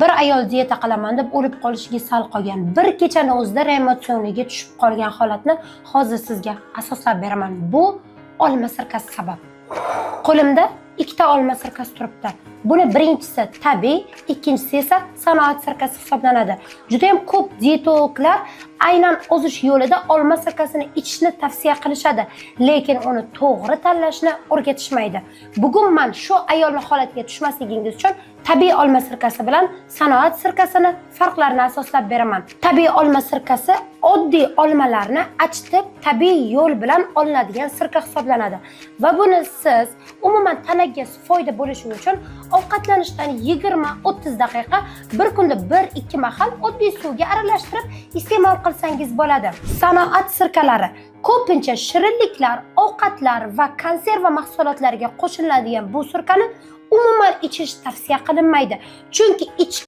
Bir ayol dieta qilaman deb o'lib qolishiga sal qolgan. Bir kechani o'zida reanimatsiyaga tushib qolgan holatni hozir sizga asoslab beraman. Bu olma sirkasi sabab. Qo'limda ikkita olma sirkasi turibdi. Buni birinchisi tabiiy, ikkinchisi esa sanoat sirkasi hisoblanadi. Juda ham ko'p dietologlar aynan ozish yo'lida olma sirkasini ichishni tavsiya qilishadi, lekin uni to'g'ri tanlashni o'rgatishmaydi. Bugun man shu ayolni holatiga tushmasligingiz uchun tabiiy olma sirkasi bilan sanoat sirkasini farqlarini asoslab beraman. Tabiiy olma sirkasi oddiy olmalarni achitib, tabiiy yo'l bilan olinadigan sirka hisoblanadi. Va buni siz umuman tanaga foyda bo'lishi uchun ovqatlanishdan 20-30 daqiqa bir kunda 1-2 mahal oddiy suvga aralashtirib iste'mol qilsangiz bo'ladi. Sanoat sirkalari ko'pincha shirinliklar, ovqatlar va konserva mahsulotlariga qo'shiladigan bu sirkani umuman ichish tavsiya qilinmaydi. Chunki ich